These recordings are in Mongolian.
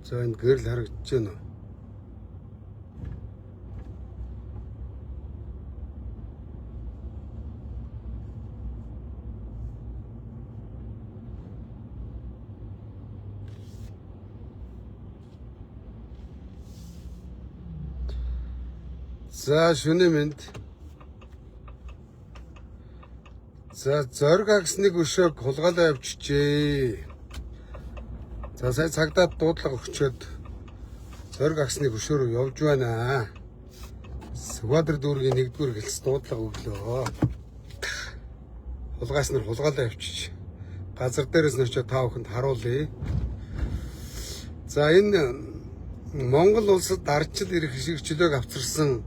За, энэ гэрэл харагдаж байна уу? За, шөнийн мэнд. За, Зориг агсныг өшөөг хулгайлаа явчихжээ. За, сая цагдаад дуудлага өгчөөд Зориг агсныг өшөөрөө явж байна. Сүхбаатар дүүргийн 1-р хэлц дуудлага өглөө. Хулгайс нар хулгайлаа явчих. Газар дээрээс нь очиод та бүхэнд харуулъя. За, энэ Монгол улсад ардчил эрх чөлөөг авчирсан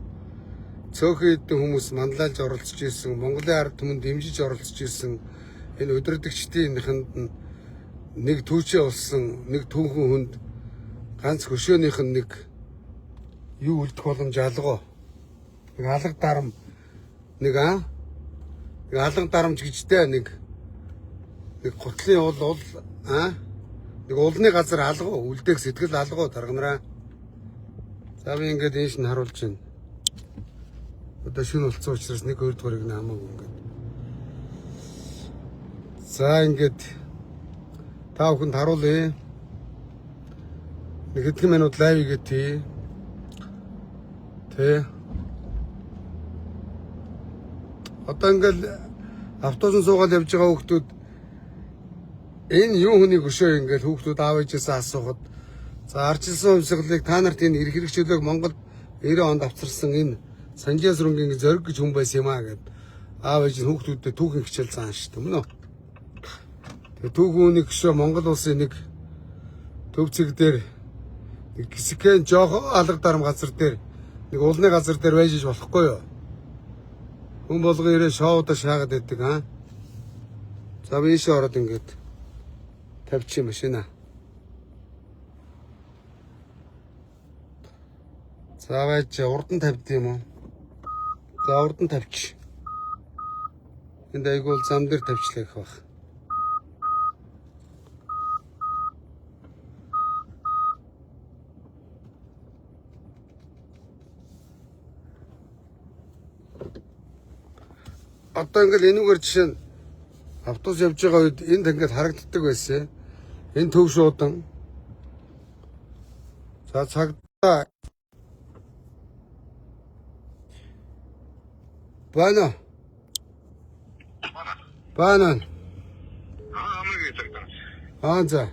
цөөхөн хэдэн хүмүүс манлайлж оролцож исэн, Монголын ард түмэн дэмжиж оролцож исэн энэ удирдагчдынхэнд нь нэг түүчээ болсон нэг түүхэн хүнд ганц хөшөөнийх нь нэг юу үлдэх боломж алгаа. Нэг алга дарам нэг нэг алга дарамж гэжтэй нэг нэг гутлын уул нэг улны газар алгаа үлдээх сэтгэл алгаа дарганараа. За, би ингээд энэ шинэ харуулж байна. Одоо шөнө болцсон учраас 1 2 дугаарыг нь хамаагүй ингээд. За, ингээд та бүхэнд харуулъя. Нэг хэдхэн минут live хийгээд тий. Тэ. Одоо ингээд автобусын суугаад явж байгаа хүүхдүүд энэ юу хүний хөшөө ингээд хүүхдүүд аав ээжээсээ асуухад, за, ардчилсан хувьсгалыг та нарт энэ эрх хэрэгчлөөг Монголд 90 онд авчирсан энэ Санжаа сүрэнгийн Зориг гэж хүн байсан юм аа гэд аав ээж нь хүүхдүүдэд түүхэн хичээл заана шүү дээ, мөн үү? Тэгээ түүхэн үнийг хөшөө Монгол улсын нэг төв цэг дээр нэг гисгэн жоохон алга дарам газар дээр нэг улны газар дээр байж иж болохгүй юу? Хүн болгон ирээ шоуда шаагаад байдаг аа. За, би ийшээ ороод ингээд тавьчих машина. За, байж урд нь тавьд юм уу? За, урд нь тавьчих. Энд айгуул зам дээр тавьчлаа гэх бах. Одоо ингээл энүүгээр жишээ нь автобус явж байгаа үед энд ингээд харагддаг байсан. Энэ төв шуудан. За, цагдаа байна. Байна. Аа, за.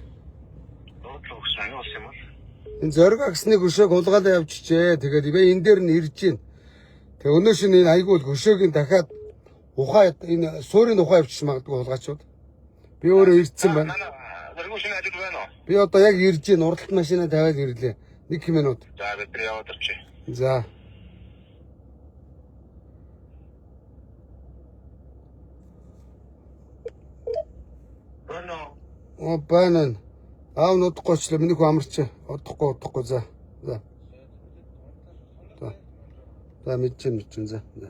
Энэ Зориг агсныг өшөөг хулгайлаа явчихжээ. Тэгээд би энэ дээр нь ирж байна. Тэгээ өнөө шинэ энэ айгуул өшөөгийн дахиад ухаа энэ суурийн ухаа явчих магадгүй хулгайчуд. Би өөрөө ирсэн байна. Би одоо яг ирж байна. Урдалт машина тавиад ирлээ. 1 минут. За, бид нар яваад орчих. За. Байна. Оо, байна. Аав нуудахгүй ч л миний хүү амарч. Удахгүй за. За. За. За, мэдчихэв мэдчихэв за. За.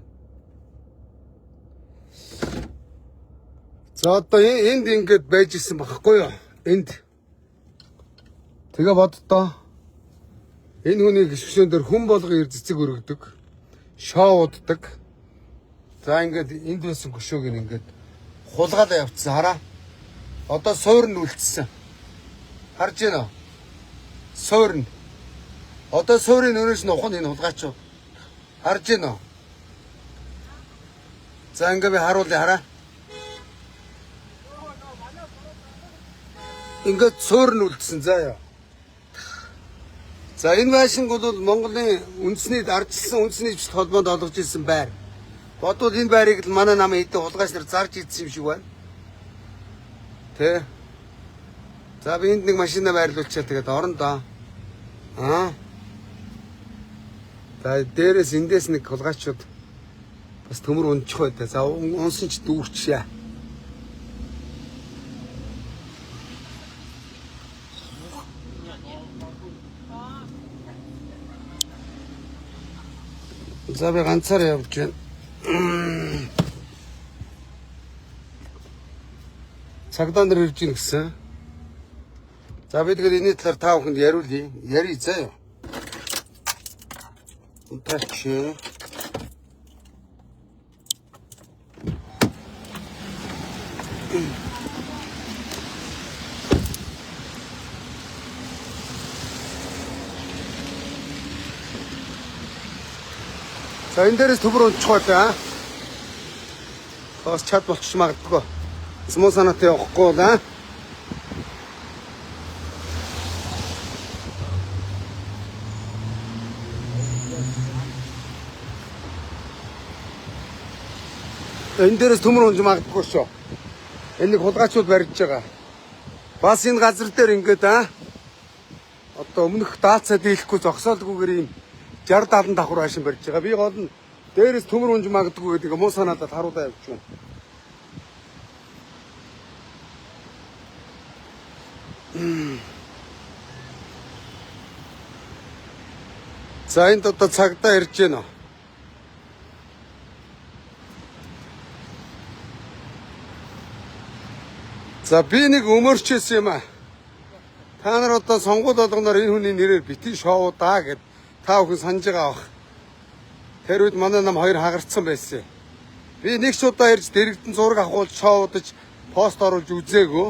За, одоо энд ингээд байж исэн багхгүй юу? Энд. Тэгээ боддоо. Энэ хүний гişгшэн дээр хүн болго ир цэцэг өргөдөг. Шоуддаг. За, ингээд энд байсан хөшөөг ингээд хулгайлаа явцсан хараа. Одоо суур нь үлдсэн. Харж байна уу? Суур нь. Одоо суурийн өрөөс нь ухна энэ хулгайч. Харж байна уу? За, ингээ би харуулъя хараа. Ингээд суур нь үлдсэн заа яа. За, энэ байшинг бол Монголын үндэсний ардчилсан үндэсний дэвшилт холбоонд олгож ирсэн байр. Бодвол энэ байрыг л манай нам хэдэн хулгайч нар зарж идсэн юм шиг байна. Тэ. За, би энд нэг машина байрлуулчаа тэгээд орно доо. Аа. За, дээрээс эндээс нэг хулгайчуд бас төмөр унчих бай. За, унсан ч дүүрчээ. За, би ганцаар явж байна. Цагдаа нар ирж гин гэсэн. За би тэгээд энэний талаар та бүхэнд яриулъя. Ярий заа юу. Унтаач. За энэ дээрээс төмөр унчих байлаа. Бас чад болчих магадгүй. Муу санаатай явахгүй да. Энэ дээрээс төмөр унж магадгүй шүү. Энэ нэг хулгайчуд барьж байгаа. Бас энэ газар дээр ингээд одоо өмнөх даацаа дийлэхгүй зогсоолгүйгээр ийм 60 70 давхар байшин барьж байгаа. Би гол нь дээрээс төмөр унж магадгүй гэдэг муу санаадаа харуулаа явж байна. За энд одоо цагдаа ирж байна. За би нэг өмөрчөөс юм аа. Та нар одоо сонгуул болгоноор энэ хүний нэрээр битгий шоу даа гэд та бүхэн санаж байгаа бах. Тэр үед манай нам хоёр хагарцсан байсан. Би нэг ч удаа ирж дэрэгдэн зураг авахулж шоудаж пост оруулж үзээгүй.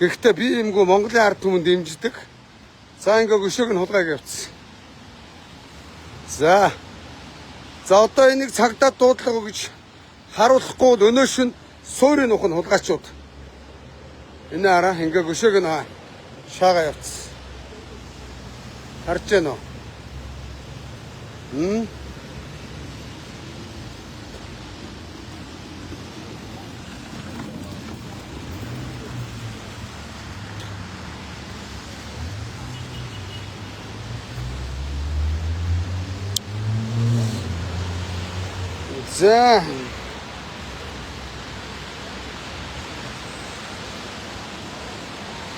Гэхдээ би юмгүй Монголын ард түмэн дэмждэг. За ингээ өшөөг нь хулгайг явцсан. За. За одоо энийг цагдаа дуудлага өгч харуулахгүй бол өнөө шин суурийн нух нь хулгайчуд. Энэ араа ингээ өшөөг нь шаага явцсан. Харж байна уу? За.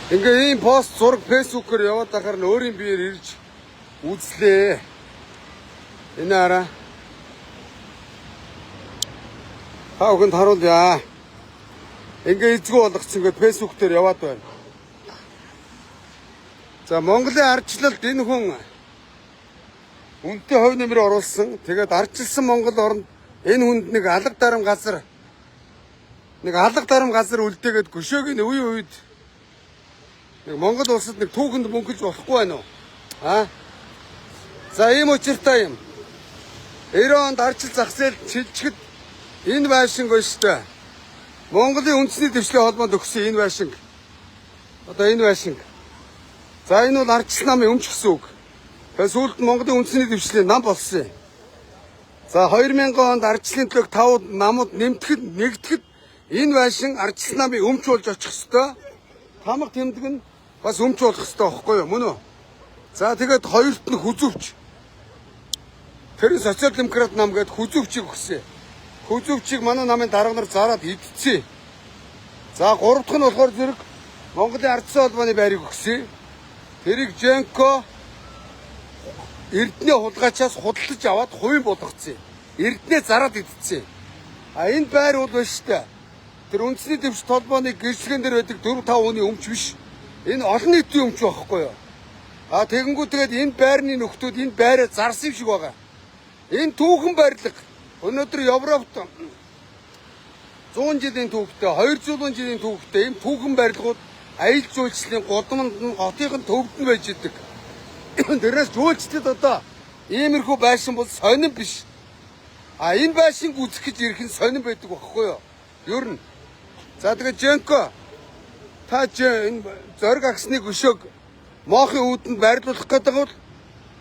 Ингээ ийм пост зураг фэйсбүүкээр яваад байхаар нь өөрийн биеэр ирж үзлээ. Энэ араа. Та бүхэнд харуулъя. Ингээ эзгүй болгоцсон гээд фэйсбүүк дээр яваад байна. За Монголын ардчлалд энэ хүн үнэтэй хувь нэмэр оруулсан. Тэгээд ардчилсан Монгол оронд энэ хүнд нэг алга дарам газар үлдээгээд гөшөөгийн үе үед нэг Монгол улсад нэг түүхэнд мөнгөж болохгүй байна уу? А? За ийм учиртай юм. 90 онд ардчил зах зээлд шилжихэд энэ байшинг байна шүү дээ. Монголын үндэсний дэвшлийн холбоонд өгсөн энэ байшинг. Одоо энэ байшинг. За энэ бол ардчил намын өмч гэсэн үг. Тэгээ сүүлд нь Монголын үндэсний дэвшлийн нам болсон юм. За 2000 онд ардчлалын төлөөх 5 намууд нэгтгэхэд энэ байшин ардчил намын өмч болж очих ёстой. Тамга тэмдэг нь бас өмч болох ёстой байхгүй юу? Мөн үү? За тэгээд хоёрт нь хүзүүвч. Тэр социал демократ нам гээд хүзүүвчийг өгсөн. Хүзүүвчийг манай намын дарга нар зараад идсэн. За гурав дахь нь болохоор зэрэг Монголын ардсан холбооны байрыг өгсөн. Тэрийг Женко Эрдэнэ хулгайчаас худалдаж аваад хувийн болгоцсон. Эрдэнэ зараад идсэн. А энэ байр бол байна шүү дээ. Тэр үндэсний дэвш толбооны гэрчлэгэн дээр байдаг 4 5 хүний өмч биш. Энэ олон нийтийн өмч байхгүй юу? А тэгэнгүүт тэгээд энэ байрны нөхдүүд энэ байраа зарсан юм шиг байгаа. Энэ түүхэн барилга өнөөдөр Европт 100 жилийн түүхтэй, 200 жилийн түүхтэй ийм түүхэн барилгууд аялал жуулчлалын гудамд нь хотын төвд нь байж идэг. Тэрнээс жуулчлалд одоо иймэрхүү байшин бол сонин биш. А энэ байшинг үзэх гэж ирэх нь сонин байдаг байхгүй юу? Ер нь. За тэгээд Женко та энэ зориг агсны өшөөг моохын үүдэнд байрлуулах гэдэг бол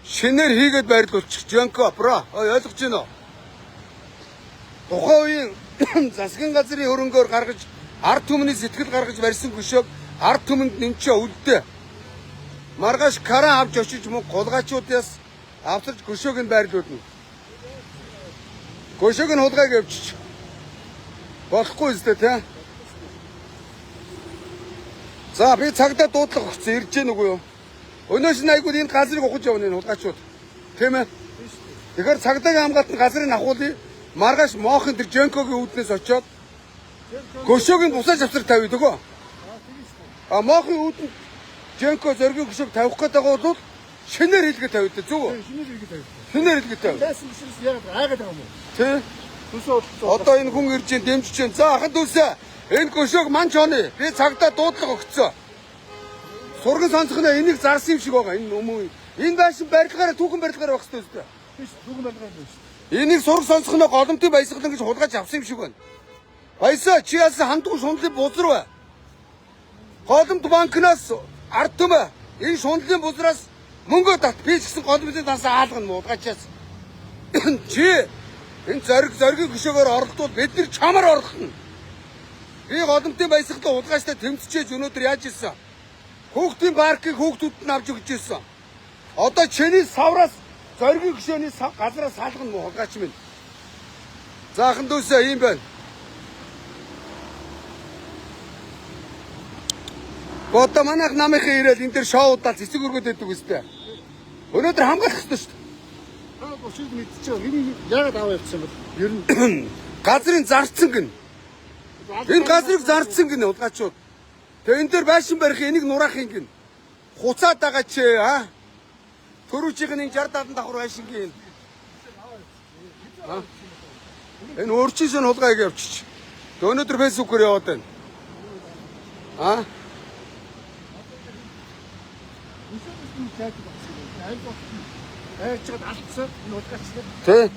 шинээр хийгээд байрлуулчих. Женко бро ойлгож байна уу? Тухайн үеийн засгийн газрын хөрөнгөөр гаргаж ард түмний сэтгэл гаргаж барьсан хөшөөг ард түмэнд нэмчээ үлдээ. Маргааш каран авч очиж мөн гулгайчуудаас авчирч хөшөөг нь байрлуулна. Хөшөөг нь хулгайг явчих. Болохгүй үстэй тий. За би цагдаа дуудлага өгсөн ирж гэнэ үгүй юу? Өнөөс нь айгууд энэ газрыг ухаж явна энэ хулгайчууд. Тийм ээ. Тэгэхээр цагдаагийн хамгаалт нь газрыг авахуулъя. Маргааш моохын тэр Женкогийн үүднээс очиод гөшөөг нь бусааж авчир тавья дөгөө. А моохын үүдэнд Женко зоригийн хөшөөг тавих гэдэг бол шинээр хийлгээ тавиад зөв үү? Шинээр иргэд тавьсан. Шинээр хийлгээ тавь. Байсан бишээс яагаад айгаад байгаа юм уу? Тий. Төсөө олцсон. Одоо энэ хүн ирж чинь дэмжиж чинь. За ахын дүүсээ энэ хөшөөг манч оны. Би цагдаа дуудлага өгцөө. Сурган сонсох нь энийг зарсан юм шиг байгаа. Энэ өмнө энэ байшин барилгаараа түүхэн барилгаараа байх хэрэгтэй үстэй. Биш түүхэн барилгаа юм биш. Энийг сураг сонсох нь голомтын баясгалан гэж хулгайж авсан юм шиг байна. Баясаа чи яасан хандгүй шунлын бузар бай. Голомт банкнаас ард түмээ энэ шунлын бузраас мөнгө тат би ч гэсэн голомтын дансаа аалгана муулгачаас. Чи энэ зориг зоригийн хөшөөгөөр оролдвол бид нар чамаар оролдоно. Би голомтын баясгалан хулгайчтай тэмцчихээж өнөөдөр яаж ирсэн? Хүүхдийн паркийг хүүхдүүдэд нь авч өгч ирсэн. Одоо чиний савраас зоригийн хөшөөний газраас салгана муу хулгайч минь. За ахын дүүсээ ийм байна. Одоо манайх намынхан ирээл энэ дэр шоудаал цэцэг өргөд байдаг үстэй. Өнөөдөр хамгаалах ёстой шүү дээ. Та учрыг мэдчихэв. Энэ яагаад аваа явчихсан бол? Ер нь Газрын зарцсан гин. Энэ газрыг зарцсан гинэ хулгайчууд. Тэгээ энэ дээр байшин барих энийг нураах юм гин. Хуцаад байгаа чи а? Төрүүчийнх нь энэ 60 70 давхар байшин гин. А? Энэ өөрчийн шин хулгайг явчих. Тэгээ өнөөдөр фэйсбүүкээр яваад байна. А? Айчаад алдсан энэ хулгайч. Тэ?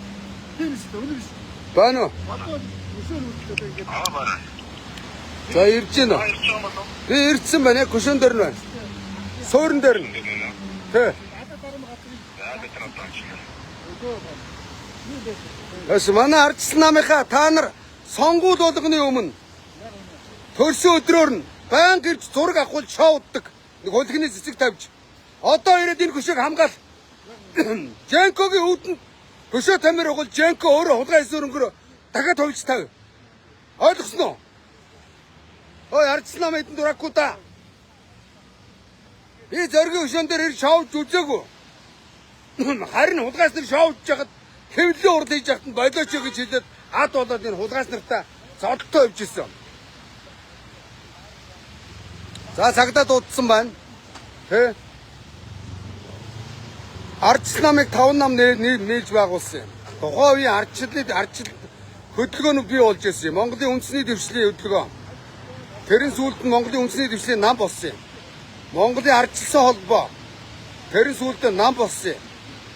Тийм шүү дээ. Үнэн биш. Байна уу? Одоо өсөөр үлдээд ингээд Аа байна. За ирж гин үү? Ирж байгаа болов. Би ирдсэн байна. Яг хөшөөн дээр нь байна. Суурин дээр нь. Тэ. ада дарам газрыг За бид нар одоо очино. өгөө байна. Юу бэ? Тэс манай ардчилсан намынхаа та нар сонгуул болгоны өмнө төрсөн өдрөөр нь байнга ирж зураг авахул шоуддаг. Нэг хөлгөний цэцэг тавьж. Одоо ирээд энэ хөшөөг хамгаал. Женкогийн өвдөнд хөшөө тамир угал Женко өөрөө хулгай хийсэн өрөнгөөр дахиад хувилж тавь. Ойлгосноо? Уу? Ой ардчилсан нам эдэн дураггүй та. Би зоригийн хөшөөн дээр ир шоуж үзээгүй. Харин хулгайс нар шоуж жахад хэвлэлийн урд хийж яхад нь болооч гэж хэлээд ад болоод энэ хулгайс нартаа зодолтой явж исэн. За цагдаа дуудсан байна. Тэ? Ардчил намыг 5 нам нээлж байгуулсан юм. Тухайн үеийн ардчлалын ардчил хөдөлгөөн нь бий болж исэн юм. Монголын үндэсний дэвшлийн хөдөлгөөн. Тэрэн сүүлд нь Монголын үндэсний дэвшлийн нам болсон юм. Монголын ардчилсан холбоо. Тэрэн сүүлдээ нам болсон юм.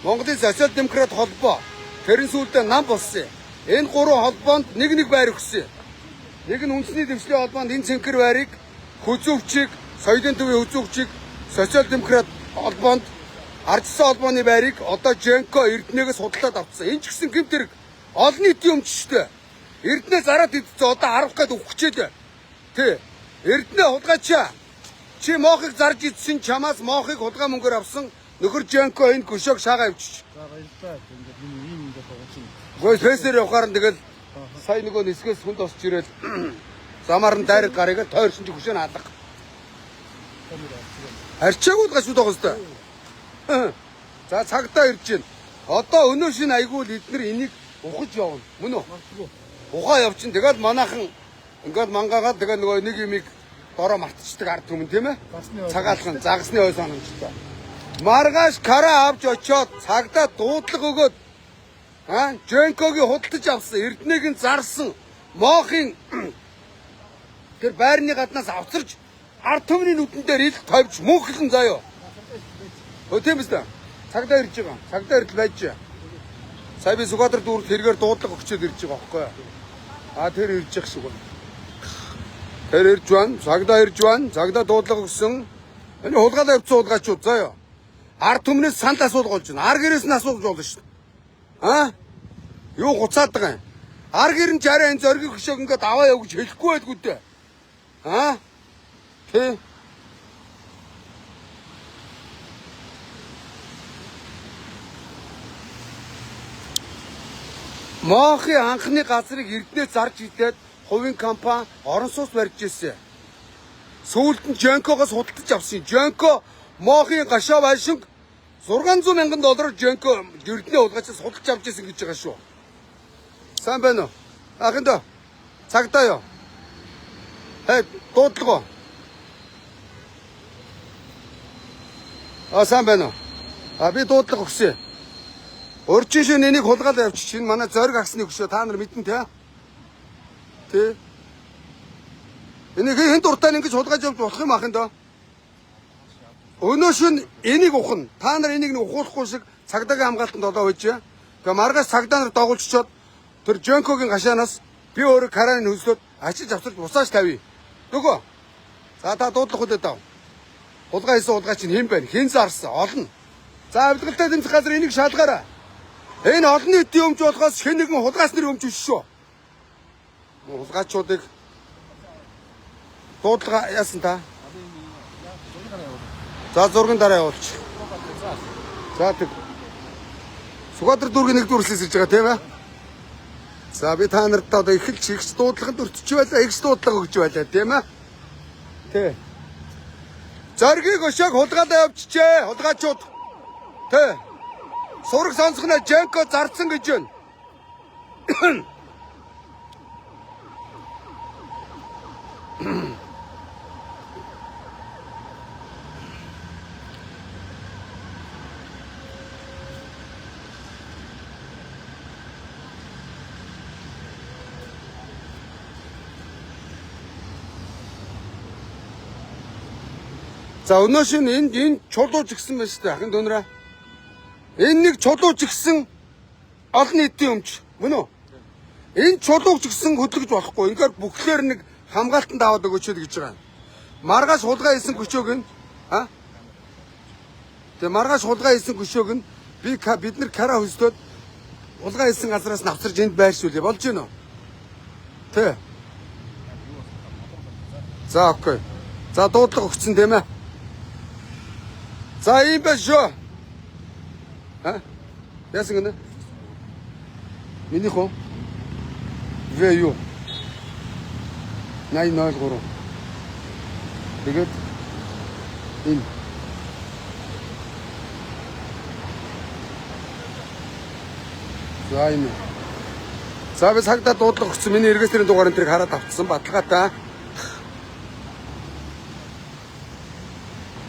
Монголын социал демократ холбоо. Тэрэн сүүлдээ нам болсон юм. Энэ гурван холбоонд нэг нэг байр өгсөн юм. Нэг нь үндэсний дэвшлийн холбоонд энэ цэнхэр байрыг хүзүүвчийг, соёлын төвийн хүзүүвчийг социал демократ холбоонд ардчилсан холбооны байрыг одоо Женко Эрдэнэгээс худалдаад авчихсан. Энэ ч гэсэн гэмт хэрэг олон нийтийн өмч шүү дээ. Эрдэнэ зараад идсэн одоо 10 гээд өгөх чээд. Тэ. Эрдэнэ хулгайчаа. Чи моохыг зарж идсэн чамаас моохыг хулгай мөнгөөр авсан нөхөр Женко энэ хөшөөг шаагаа авчиж. За баярлалаа. Ингээд миний ийм ингээд байгаа чинь. Гой фэсээр явахаар нь тэгэл сая нөгөө нисгээс хүнд босч ирэл замаар нь дайраг гарыг тойрсон чи хөшөө нь алга. Арчаагүй л гашууд байгаа хэвээр. За цагдаа ирж байна. Одоо өнөө шинэ айгүй л эднэр энийг ухаж явна. Мөн үү? Ухаа явчин тэгэл манайхан ингээд мангаагаад тэгэл нөгөө нэг юмыг дороо мартчихдаг ард түмэн тийм ээ? Цагаалхан загасны ой санамжтай. Маргааш кара авч очиод цагдаа дуудлага өгөөд а Женкогийн худалдаж авсан, Эрдэнэг нь зарсан, Моохын тэр байрны гаднаас авчирч ард түмний нүдэн дээр ил тавьж мөнхлөн заяо. Өө тийм биз дээ. Цагдаа ирж байгаа. Цагдаа ирдэл байж. Сая би Сүхбаатар дүүрт хэрэгээр дуудлага өгчөөд ирж байгаа байхгүй юу? А тэр ирж явах шиг байна. Тэр ирж байна. Цагдаа ирж байна. Цагдаа дуудлага өгсөн. Энэ хулгайлаа явцсан хулгайчууд заяо. Ард түмнээс санал асуулга болж байна. Ар гэрээс нь асуулж болно шүү дээ. А? Юу гуцаад байгаа юм? Ар гэр нь жараа энэ зоригийн хөшөөг ингээд аваа яв гэж хэлэхгүй байлгүй дээ. А? Тэ? Моохын анхны газрыг Эрдэнэ зарж идээд хувийн компани орон сууц барьж ирсэн. Сүүлд нь Женкогоос худалдаж авсан. Женко Моохын гашаа байшинг 600 мянган доллараар Женко Эрдэнэ хулгайчаас худалдаж авч ирсэн гэж байгаа шүү. Сайн байна уу? Ахын доо. Цагдаа юу? Хэй, дуудлага. А сайн байна уу? А би дуудлага өгсөн. Урчин шөнө энийг хулгаалаа явчих чинь манай зориг агсны хөшөө та нар мэднэ те? Тэ? Энийг хэн дуртай нь ингэж хулгайж явж болох юм ахын доо. Өнөө шөнө энийг ухна. Та нар энийг нэг ухуулахгүй шиг цагдаагийн хамгаалтанд олоо байж. Тэгээ маргааш цагдаа нар догуулччоод тэр Жонкогийн гашаанаас би өөрөө караны хөлсөд ачиж авчирч бусааж тавья. Нөгөө. За та дуудлага хүлээд ав. Хулгай хийсэн хулгай чинь хэн байна? Хэн зарсан? Олно. За авилгалтай дэмжих газар энийг шалгаарай. Энэ олон нийтийн өмч болохоос хэн нэгэн хулгайс нэр өмч биш шүү. Хулгайчуудыг дуудлага яасан та? За зурган дараа явуулчих. За тэг. Сүхбаатар дүүргийн нэгдүгээр үрслээс ирж байгаа тийм ээ. За би та нарт одоо эхэлж ихч дуудлаганд өртөж байлаа, ихч дуудлага өгч байлаа тийм ээ. Тэ. Зоригийг өшөөг хулгайлаа явчихжээ. Хулгайчууд. Тэ. Сураг сонсох нь Женко зарцсан гэж байна. За өнөө шинэ энэ чулууж гисэн байна шүү дээ. Ахын дүүнрээ. Энэ нэг чулууж гисэн олон нийтийн өмч мөн үү? Энэ чулууг ч гэсэн хөдлөж болохгүй. Ингээд бүхлээр нэг хамгаалтанд аваад өгөөч л гэж байгаа юм. Маргааш хулгай хийсэн көчөөг нь а? Тэгээ маргааш хулгай хийсэн көчөөг нь би бид нар кара хөслөөд хулгай хийсэн газараас навсарж энд байршуулъя. Болж гин үү? Тэ. За окей. За дуудлага өгсөн тийм ээ. За ийм байна шүү. А? Яасан гэнэ? Минийх үү? V юу? 803. Тэгээд энэ. За энэ. За би цагдаа дуудлага өгсөн. Миний эргэс тэрийн дугаар энэ тэрийг хараад авчихсан баталгаатай.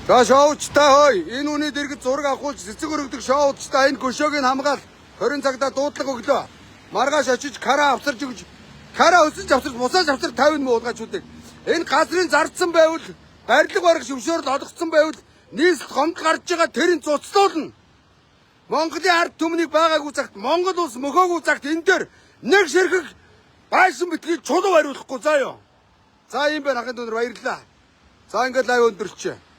За шоучтай хой. Энэ үний дэргэд зураг авахулж цэцэг өргөдөг шоучтай энэ көшөөг нь хамгаал. 20 цагта дуудлага өглөө. Маргааш очиж кара авсарж өгч кара өсөж авсарч бусааж авсар 50 муулгаачуудыг. Энэ газрын зардсан байвал барилга барих шөвшөөрөл олгоцсон байвал нийслэл гомдол гарч байгаа тэрийн цуцлуулна. Монголын ард түмнийг байгаагүй цагт Монгол улс мөхөөгүй цагт энэ дээр нэг ширхэг байшин битгий чулуу бариулахгүй заа юу. За ийм байна ахын дүүнэр баярлалаа. За ингээд лайв өндөрчээ.